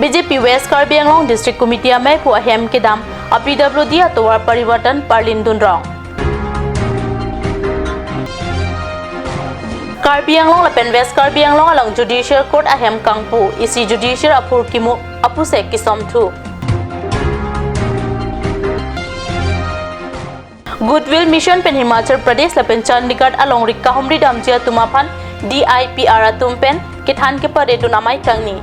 BJP West Karbi Anglong District Committee amai pu ahem kidam a PWD atowar Parivartan Parlin Dunrong. Karbi Anglong lapen West Karbi Anglong along Judicial Court ahem kangpu isi Judicial apur kimu apuse kisom thu. Goodwill Mission pen Himachal Pradesh lapen Chandigarh along Rikka Humri Damjia Tumaphan DIPR atum pen kithan ke pare dunamai kangni.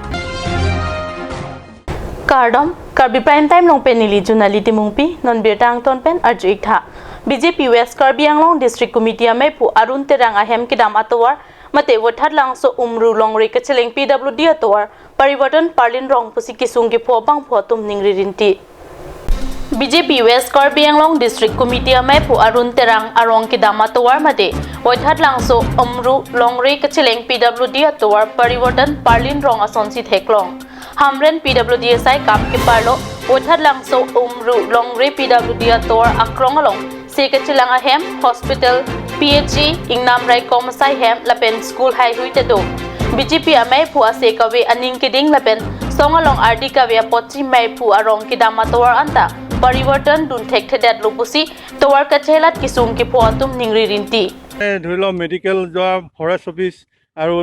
Kardom Karbi Prime Time long pen nili junali timungpi non birtang ton pen arju ikha. BJP West Karbi Anglong District Committee amai pu Arun Terang ahem kidam atowar mate wothat langso umru longri kacheleng PWD atowar Parivartan Parlin rong pusi kisung ki pho bang pho tum ningri rinti. BJP West Karbi Anglong District Committee amai pu Arun Terang arong kidam atowar mate wothat langso umru longri kacheleng PWD atowar Parivartan Parlin rong asonsi theklong. Hamren PWD sai kap ke parlo wothat langso umru longri PWD atowar akrong along Sekachilanga hem hospital PHE ingnam rai komsai hem lapen school hai hui te do BJP amai phua sekawe aning kiding lapen songalong RD kawe pochi mai phu arong kidama towar anta Parivartan dun thek thedat lupusi towar kachelat kisung ki phua tum ningri rinti. ধৰি লওক medical যোৱা forest office আৰু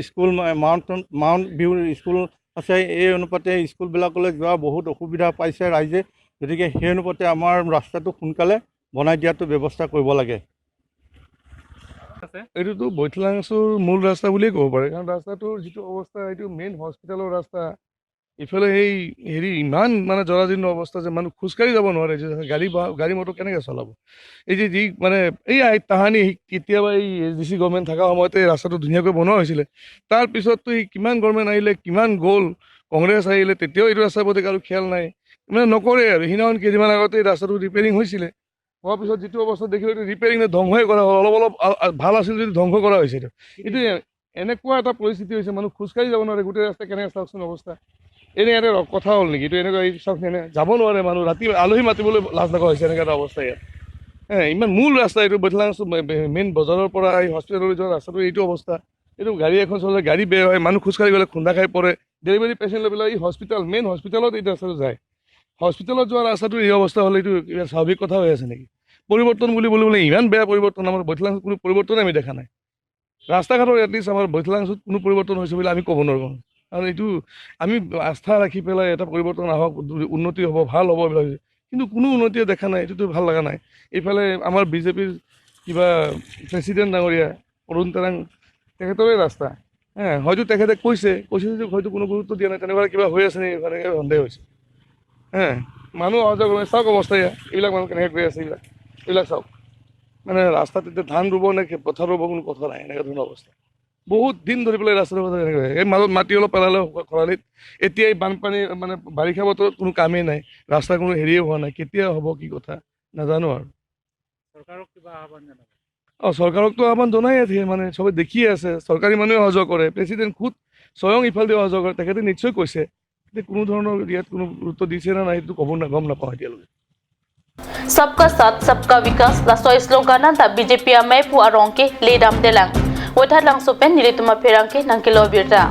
school mount view school আছে, এই অনুপাতে স্কুলবিলাকলৈ যোৱা বহুত অসুবিধা পাইছে ৰাইজে। গতিকে সেই অনুপাতে আমাৰ ৰাস্তাটো সোনকালে বনাই দিয়াটো ব্যৱস্থা কৰিব লাগে। এইটোতো বৈঠলাংচুৰ মূল ৰাস্তা বুলিয়ে ক'ব পাৰে, কাৰণ ৰাস্তাটোৰ যিটো অৱস্থা, এইটো মেইন হস্পিটেলৰ ৰাস্তা। ইফালে সেই হেৰি ইমান মানে জৰাজীৰ্ণ অৱস্থা যে মানুহ খোজকাঢ়ি যাব নোৱাৰে, যে গাড়ী মটৰ কেনেকৈ চলাব। এই যে যি মানে এই তাহানি কেতিয়াবা এই এছ ডি চি গভৰ্ণমেণ্ট থকা সময়তে এই ৰাস্তাটো ধুনীয়াকৈ বনোৱা হৈছিলে। তাৰপিছততো এই কিমান গভৰ্ণমেণ্ট আহিলে, কিমান গ'ল, কংগ্ৰেছ আহিলে, তেতিয়াও এইটো ৰাস্তাৰ প্ৰতি কাৰো খেয়াল নাই, মানে নকৰে আৰু। সিদিনাখন কেইদিনমান আগতে এই ৰাস্তাটো ৰিপেয়াৰিং হৈছিলে, হোৱাৰ পিছত যিটো অৱস্থাত দেখিলোঁ এইটো ৰিপেয়াৰিং ধ্বংসই কৰা হ'ল। অলপ অলপ ভাল আছিল যদি ধ্বংস কৰা হৈছে। এইটো এনেকুৱা এটা পৰিস্থিতি হৈছে, মানুহ খোজকাঢ়ি যাব নোৱাৰে গোটেই ৰাস্তা। কেনেকৈ চাওকচোন অৱস্থা, এনে এটা কথা হ'ল নেকি এইটো? এনেকুৱা চাওক, এনে যাব নোৱাৰে মানুহ, ৰাতি আলহী মাতিবলৈ লাজ লগা হৈছে, এনেকুৱা এটা অৱস্থা ইয়াত। ইমান মূল ৰাস্তা এইটো বৈঠলাংচু মেইন বজাৰৰ পৰা এই হস্পিটেললৈ যোৱা ৰাস্তাটো এইটো অৱস্থা। এইটো গাড়ী এখন চলে গাড়ী বেয়া হয়, মানুহ খোজকাঢ়ি গ'লে খুন্দা খাই পৰে। ডেলিভাৰী পেচেণ্ট লৈ পেলাই এই হস্পিটেল মেইন হস্পিটেলত এইটো ৰাস্তাটো যায়, হস্পিটেলত যোৱা ৰাস্তাটো এই অৱস্থা হ'লে এইটো কিবা স্বাভাৱিক কথা হৈ আছে নেকি? পৰিৱৰ্তন বুলি বুলিবলৈ ইমান বেয়া পৰিৱৰ্তন, আমাৰ বৈঠলাংচুত কোনো পৰিৱৰ্তনে আমি দেখা নাই। ৰাস্তা ঘাটৰ এটলিষ্ট আমাৰ বৈঠলাংচুত কোনো পৰিৱৰ্তন হৈছে বুলি আমি ক'ব নোৱাৰোঁ। কাৰণ এইটো আমি আস্থা ৰাখি পেলাই এটা পৰিৱৰ্তন আহক, উন্নতি হ'ব, ভাল হ'ব এইবিলাক, কিন্তু কোনো উন্নতিয়ে দেখা নাই। এইটোতো ভাল লগা নাই। এইফালে আমাৰ বিজেপিৰ কিবা প্ৰেচিডেণ্ট ডাঙৰীয়া অৰুণ তেৰাং, তেখেতৰে ৰাস্তা, হয়তো তেখেতে কৈছে যদি হয়তো কোনো গুৰুত্ব দিয়া নাই, তেনেকুৱা কিবা হৈ আছে নেকি, তেনেকৈ সন্দেহ হৈছে। মানুহ অহা যোৱা কৰে, চাওক অৱস্থা ইয়াত, এইবিলাক মানুহ কেনেকৈ গৈ আছে, এইবিলাক চাওক। মানে ৰাস্তাত এতিয়া ধান ৰুব নে পথাৰ ৰুব কোনো কথা নাই, এনেকুৱা ধৰণৰ অৱস্থা। বহুত দিন ধৰি পেলাই ৰাস্তাটোৰ কথা এনেকৈ এই মাজত মাটি অলপ পেলালে খৰালিত, এতিয়া এই বানপানী মানে বাৰিষা বতৰত কোনো কামেই নাই, ৰাস্তাৰ কোনো হেৰিয়ে হোৱা নাই, কেতিয়া হ'ব কি কথা নাজানো আৰু। অঁ, চৰকাৰকতো আহ্বান জনাই আছে, মানে চবে দেখিয়ে আছে, চৰকাৰী মানুহে অহা যোৱা কৰে, প্ৰেচিডেণ্ট খুদ স্বয়ং ইফালেদি অহা যোৱা কৰে, তেখেতে নিশ্চয় কৈছে। কিন্তু কোনো ধৰণৰ ইয়াত কোনো গুৰুত্ব দিছে নে নাই সেইটো ক'ব গম নাপাওঁ এতিয়ালৈকে। सबका साथ सबका विकास laso slogan ta BJP amai pu arong ke ledam delang wothat langso pen nilituma pherang ke nangkilo birta.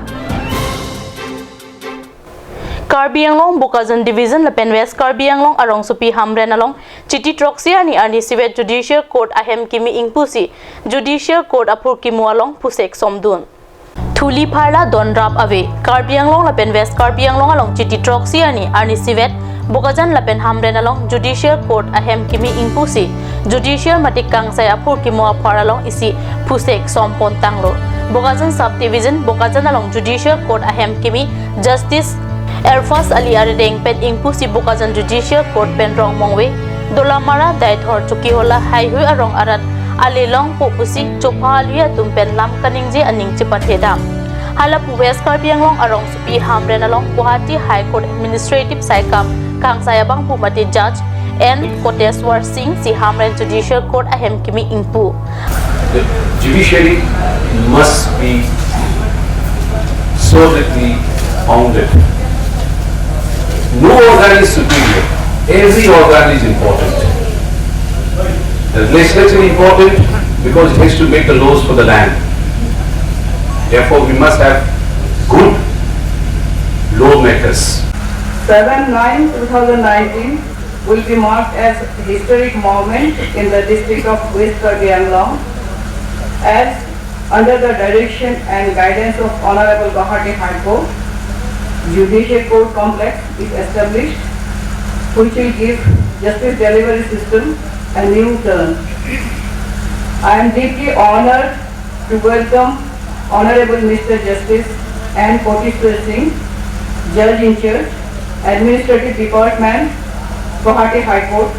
Karbi Anglong Bokajan Division lapen West Karbi Anglong arong supi hamren along chiti troxia ni arni sivet Judicial Court ahem kimi ingpusi Judicial Court apur kimu along pusek somdun. Thuli pharla donrap ave Karbi Anglong lapen West Karbi Anglong along chiti troxia ni arni sivet Bokajan lapen hamren along Judicial Court ahem kimi ingpusi Judicial matik kangsai apur kimu aphar along isi pusek sompon tanglo. Bokajan Sub Division Bokajan along Judicial Court ahem kimi Justice Erfas Ali Arideng pen ingpusi Bokajan Judicial Court pen rong mongwe Dolamara daithor chukihola haihui arong arat ali long popusi chopha aluya tumpen lam kaningje aning chipathedam. Halapu West Karbi Anglong arong supi hamren along Guwahati High Court Administrative Saikam Kangsaya Bangpu mati Judge N Koteswar Singh si hamren Judicial Court ahem kimi ingpu. The judiciary must be solidly founded. No organ is superior. Every organ is important. The legislature is important because it has to make the laws for the land. Therefore, we must have good lawmakers. 7/9/2019 will be marked as a historic moment in the district of West Karbi Anglong, as under the direction and guidance of Honorable Guwahati High Court, Judicial Court Complex is established, which will give justice delivery system a new turn. I am deeply honored to welcome Honorable Mr. Justice N. Kotishwar Singh, Judge in Charge, Administrative Department, Guwahati High Court.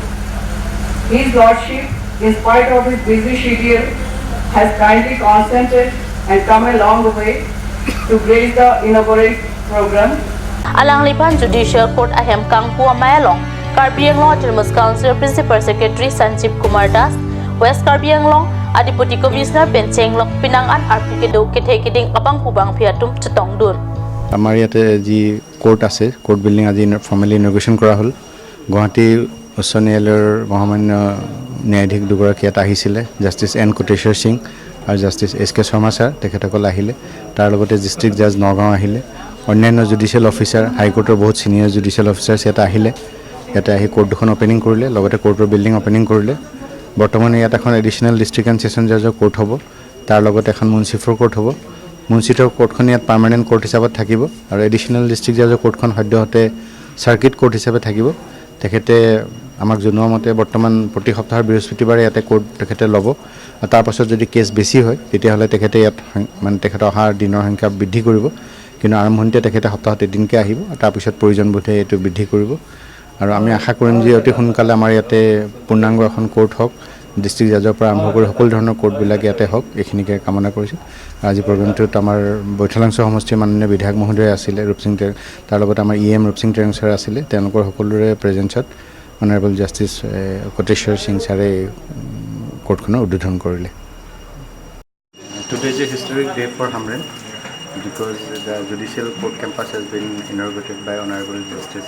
His Lordship, in spite of his busy schedule, has kindly consented and come a long way to grace the inaugural program. Alang lipan Judicial Court ahem kangpu amayalong Karbi Anglong Autonomous Council Principal Secretary Sanjeev Kumar Das, West Karbi Anglong Deputy Commissioner Penchenglok Pinangan arpu kedo kethe keding abang pubang phiatum chutong dun. আমাৰ ইয়াতে যি court আছে, court building আজি formally ইনগ্ৰেশ্যন কৰা হ'ল। গুৱাহাটী উচ্চ ন্যায়ালয়ৰ মহামান্য ন্যায়াধীশ দুগৰাকী ইয়াত আহিছিলে, জাষ্টিছ এন কোটেশ্বৰ সিং আৰু জাষ্টিছ এছ কে শৰ্মা ছাৰ, তেখেতসকল আহিলে। তাৰ লগতে ডিষ্ট্ৰিক্ট জাজ নগাঁও আহিলে, অন্যান্য জুডিচিয়েল অফিচাৰ, হাইকোৰ্টৰ বহুত ছিনিয়ৰ জুডিচিয়েল অফিচাৰ্ছ ইয়াত আহিলে। ইয়াতে আহি কোৰ্ট দুখন অ'পেনিং কৰিলে, লগতে কোৰ্টৰ বিল্ডিং অ'পেনিং কৰিলে। বৰ্তমানে ইয়াত এখন এডিশ্যনেল ডিষ্ট্ৰিক্ট এণ্ড ছেশ্যন জাজৰ কোৰ্ট হ'ব, তাৰ লগতে এখন মুন্সিফৰ কোৰ্ট হ'ব। মুন্সিফৰ কোৰ্টখন ইয়াত পাৰ্মানেণ্ট কোৰ্ট হিচাপত থাকিব আৰু এডিশ্যনেল ডিষ্ট্ৰিক্ট জাজৰ কোৰ্টখন সদ্যহতে চাৰ্কিট কোৰ্ট হিচাপে থাকিব। তেখেতে আমাক জনোৱা মতে বৰ্তমান প্ৰতি সপ্তাহৰ বৃহস্পতিবাৰে ইয়াতে কোৰ্ট তেখেতে ল'ব আৰু তাৰপাছত যদি কেছ বেছি হয় তেতিয়াহ'লে তেখেতে ইয়াত মানে তেখেতে অহা দিনৰ সংখ্যা বৃদ্ধি কৰিব। কিন্তু আৰম্ভণিতে তেখেতে সপ্তাহত এদিনকৈ আহিব আৰু তাৰপিছত প্ৰয়োজনবোধে এইটো বৃদ্ধি কৰিব। আৰু আমি আশা কৰিম যে অতি সোনকালে আমাৰ ইয়াতে পূৰ্ণাংগ এখন কোৰ্ট হওক, ডিষ্ট্ৰিক্ট জাজৰ পৰা আৰম্ভ কৰি সকলো ধৰণৰ কোৰ্টবিলাক ইয়াতে হওক, এইখিনিকে কামনা কৰিছোঁ। আজি প্ৰগ্ৰেমটোত আমাৰ বৈঠালাংছ সমষ্টিৰ মাননীয় বিধায়ক মহোদয় আছিলে, ৰূপসিং টেৰং, তাৰ লগতে আমাৰ E M Rup Singh Terang sir আছিলে। তেওঁলোকৰ সকলোৰে প্ৰেজেঞ্চত অনাৰেবল জাষ্টিছ কোটেশ্বৰ সিং ছাৰে কোৰ্টখনৰ উদ্বোধন কৰিলে। Today is a historic day for Hamren because the judicial court campus has been inaugurated by Honorable Justice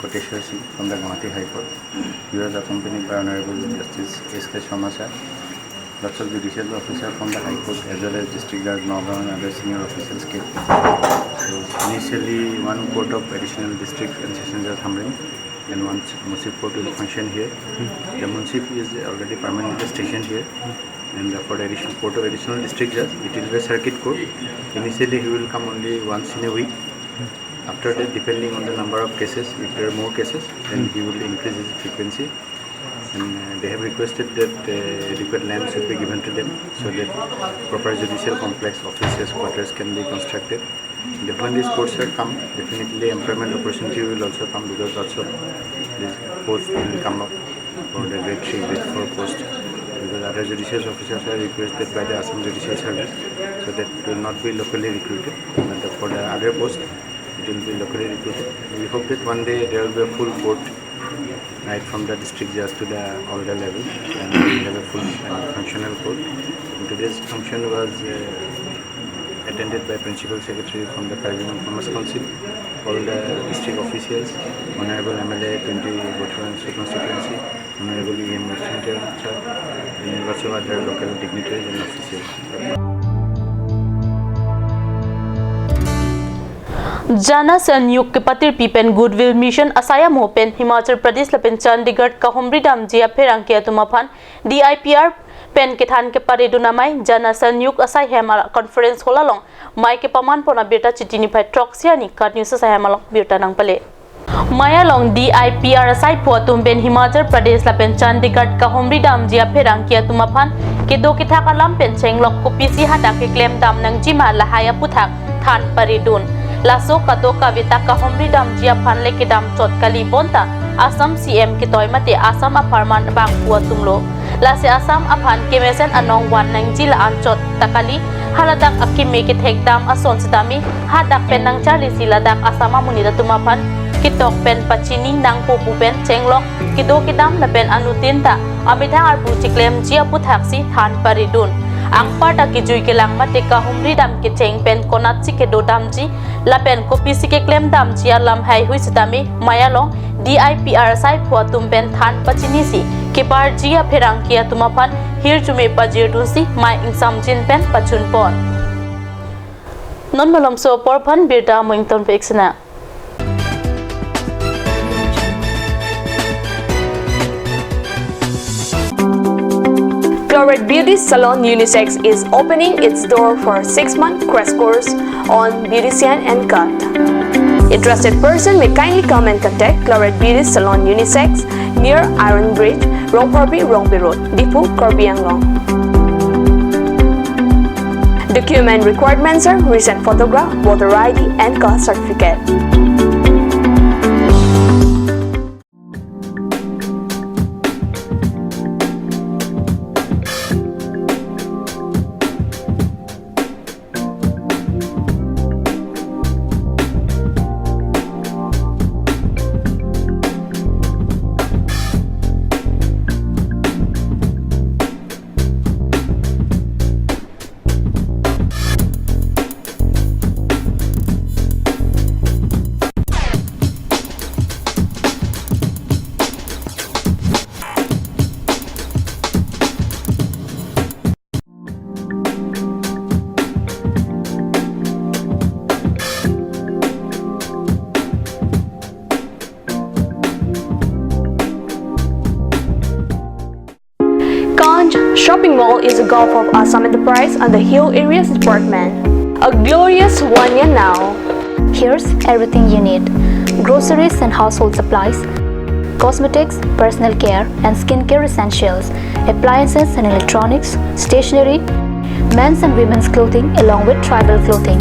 Koteshwar Singh from the Guwahati High Court. He was accompanied by Honorable Justice S.K. Sharma sir, lots of judicial officers from the High Court as well as District Judge Nagaon and other senior officials came. So initially one court of additional district and session judge Hamren and one Munsif court will function here. The Munsif is already permanently stationed here. And for the additional court of additional district judge, it will be a circuit court. Initially, he will come only once in a week. After that, depending on the number of cases, if there are more cases, then he will increase his frequency. And they have requested that adequate land should be given to them so that proper judicial complex, offices, quarters can be constructed. When these courts are come, definitely employment opportunity will also come because lots of these posts will come up for the grade 3, grade 4 post. Because other judicial officers are requested by the Assam Judicial Service, so that will not be locally recruited. But for the other post, it will be locally recruited. We hope that one day there will be a full court, right from the district judge to the all the level, and we will have a full and functional court. And today's function was attended by Principal Secretary from the Karbi Autonomous Council, all the district officials, Honorable MLA 20 Baithalangso constituency, Honorable EM Sir, and lots of other local dignitaries and officials. Jana Sanyuk ke patir pipen Goodwill Mission asaya mopen Himachal Pradesh lapen Chandigarh ka humri dam jia pherang ke tumaphan DIPR pen ke than ke paredunamai Jana Sanyuk asai hema conference holalong mai ke paman pona beta chitini phai troxiani ka news asai hemalong beta nang pale Mayalong DIPR asai phuatum ben Himachal Pradesh lapen Chandigarh ka humri dam jia pherang ke tumaphan ke do ke thakalam pen chenglok ko pc hata ke claim dam nang jima lahaya puthak than paredun laso kato kavita ka humri dam jia phanle ke dam chot kali bonta Assam CM ke toimate Assam a farman bang puatumlo lase Assam aphan kemesen anong wan nang jila an chot takali haladak akime ke thek dam ason sitami hadak penang chali siladak Assam amunida tumaphan kitok pen pachini nang pupu pen chenglok kido kidam la pen anutin ta amithang ar puchiklem jia puthaksi than paridun angpata ki jui ke langma te ka humri dam ke cheng pen konat chi ke do dam ji la pen kopi si ke klem dam ji alam hai hui sitami mayalong DIPR sai phuatum pen than pachini si ke bar jia pherang kia tumaphan hir chume pajir dun si mai ingsam jin pen pachun pon non malam so por phan birda moington peksana. Chloride Beauty Salon Unisex is opening its door for 6-month crash course on beautician and cut. Interested person may kindly come and contact Chloride Beauty Salon Unisex near Iron Bridge, Rongpharpi, Rongpi Road, Diphu, Karbi Anglong. Document requirements are recent photograph, voter ID and caste certificate. Shopping Mall is a Gulf of Assam enterprise on the Hill Areas Department. A glorious 1 year now. Here's everything you need: groceries and household supplies, cosmetics, personal care and skincare essentials, appliances and electronics, stationery, men's and women's clothing along with tribal clothing.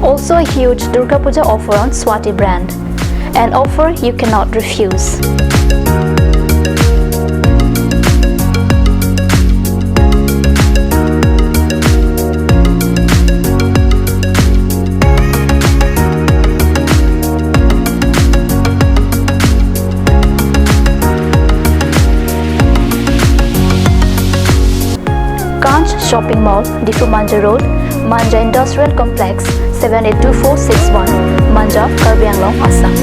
Also a huge Durga Puja offer on Swati brand. An offer you cannot refuse. Kanch Shopping Mall, Diphu Manja Road, Manja Industrial Complex, 782461, Manja, Karbi Anglong, Assam.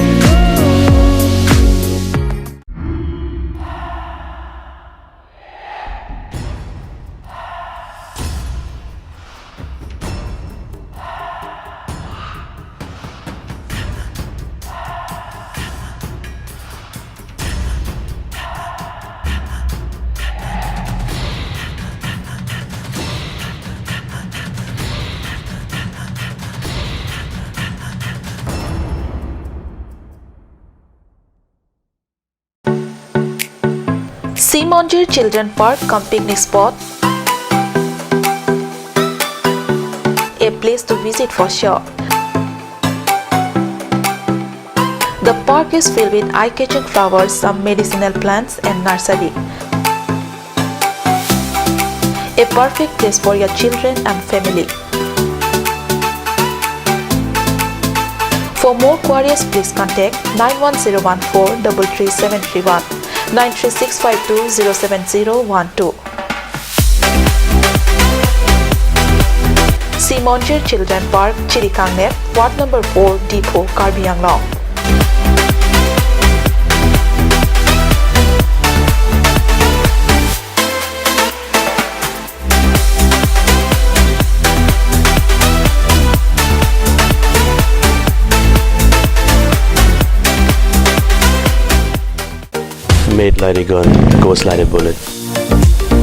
Simonjir Children Park cum picnic spot, a place to visit for sure. The park is filled with eye-catching flowers, some medicinal plants and nursery. A perfect place for your children and family. For more queries, please contact 91014 33731, 93652 07012. Simonjir Children Park, Chirikangnep, Ward Number 4, Diphu, Karbi Anglong. Made like a gun, goes like a bullet.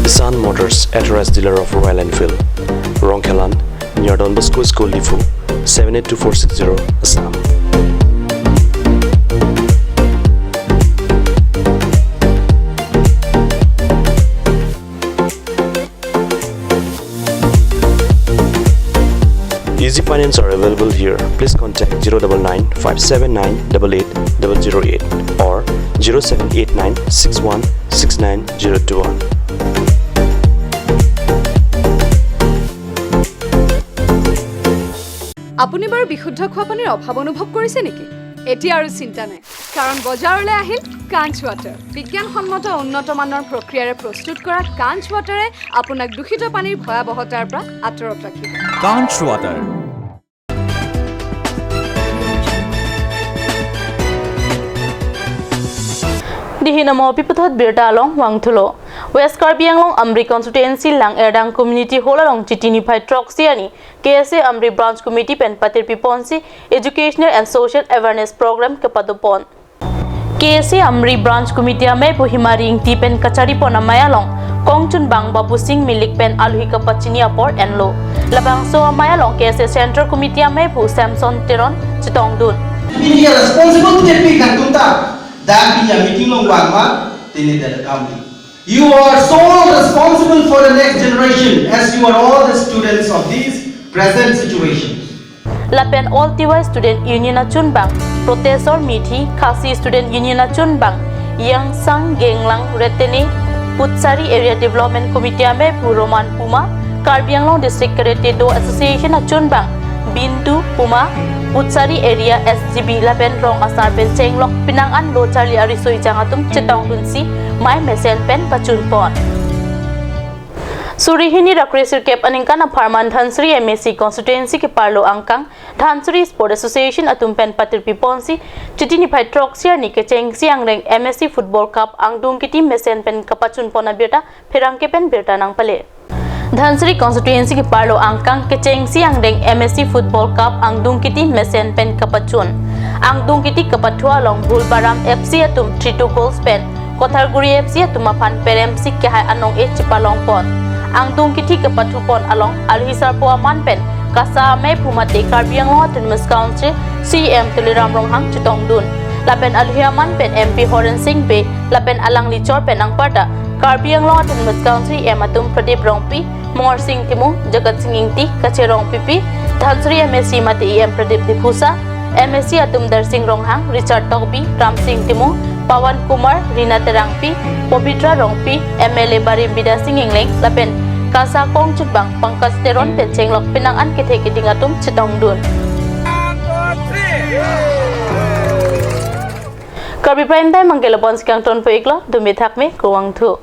Sun Motors, authorized dealer of Royal Enfield, Rongkhelan, near Don Bosco School, Diphu, 782460, Assam. Easy finance are available here. Please contact 099 579 88 008 or 0789 61 69 021. আপুনি বাৰু বিশুদ্ধ খোৱা পানীৰ অভাৱ অনুভৱ কৰিছে নেকি? এতিয়া আৰু চিন্তা নাই, কাৰণ বজাৰলৈ আহিল কাঞ্চ ৱাটাৰ। বিজ্ঞানসন্মত উন্নত মানৰ প্ৰক্ৰিয়াৰে প্ৰস্তুত কৰা কাঞ্চ ৱাটাৰে আপোনাক দূষিত পানীৰ ভয়াৱহতাৰ পৰা আঁতৰত ৰাখিব। কাঞ্চ water. Dihinamo piputhat birta along wangthulo West Karbi Anglong Amri constituency lang erdang community hall along chitini phai troxiani KSA Amri branch committee pen patir piponsi educational and social awareness program kepadupon. KSA Amri branch committee ame pu Himari Ingti pen Kachari pon amaya long Kongchun Bang Babu Singh Milik pen Aluhi Kapachini apor enlo Labang so amaya long KSA Central Committee ame pu Samson Teron Chitong Dun. India responsible to the kan tunta that be a meeting long wangma tene that company. You are sole responsible for the next generation as you are all the students of these present situations. Lapen all TY student union achun bang Protesor Mithi Khasi student union achun bang Yang Sang Genglang Retene Putsari Area Development Committee ame Puroman Puma Karbi Anglong District Karate Do Association achun bang Bintu Puma Putsari Area SGB Lapen Rong Asar pen Chenglok Pinang an Lo Charlie Arisoi Jangatum Chetong Dunsi Mai Mesen pen Pachun Pon. Surihini Rakresir Cap Aningkan Farman Dhansiri MAC Constituency ke Parlo Angkang Dhansiri Sport Association atum pen Patirpi Ponsi Chitini Phai Troxiar ni ke Chengsi Angreng MAC Football Cup Angdung ki team mesen pen Kapachun Pona Birta Pherang ke pen Birta nang pale. Dhansiri Constituency ke Parlo Angkang ke Chengsi Angreng MAC Football Cup Angdung ki team mesen pen Kapachun Angdung ki team Kapathua long Bulbaram FC atum 3-2 goals pen Kotharguri FC atum Aphan Perem Sik ke hai anong e Chipalong pon Angdung ki thi kapathu pon along Alhisar po aman pen kasa me phumate Karbi Anglong Autonomous Council CM Tuliram Ronghang Chitong Dun Lapen Alhiaman pen MP Horen Singh be Lapen Alang Lichor pen Angparta Karbi Anglong Autonomous Council M atum Pradeep Rongpi Mor Singh Timu Jagat Singh Ingti Kache Rongpipi Dhansiri MSc mate EM Pradeep Diphusa MSc atum Dar Singh Ronghang Richard Tokbi Ram Singh Timu Pawan Kumar Rina Terangpi Pabitra Rongpi MLA Barim Bida Singh Ingleng Lapen Kasa Kong Chutbang Pankaj Teron pen Chenglok Pinang an kethe kiding atum Chitong Dun. Karbi Prime Time Mangela Bons Kang Ton Poiklo Dumi Thakme Kuwang Thu.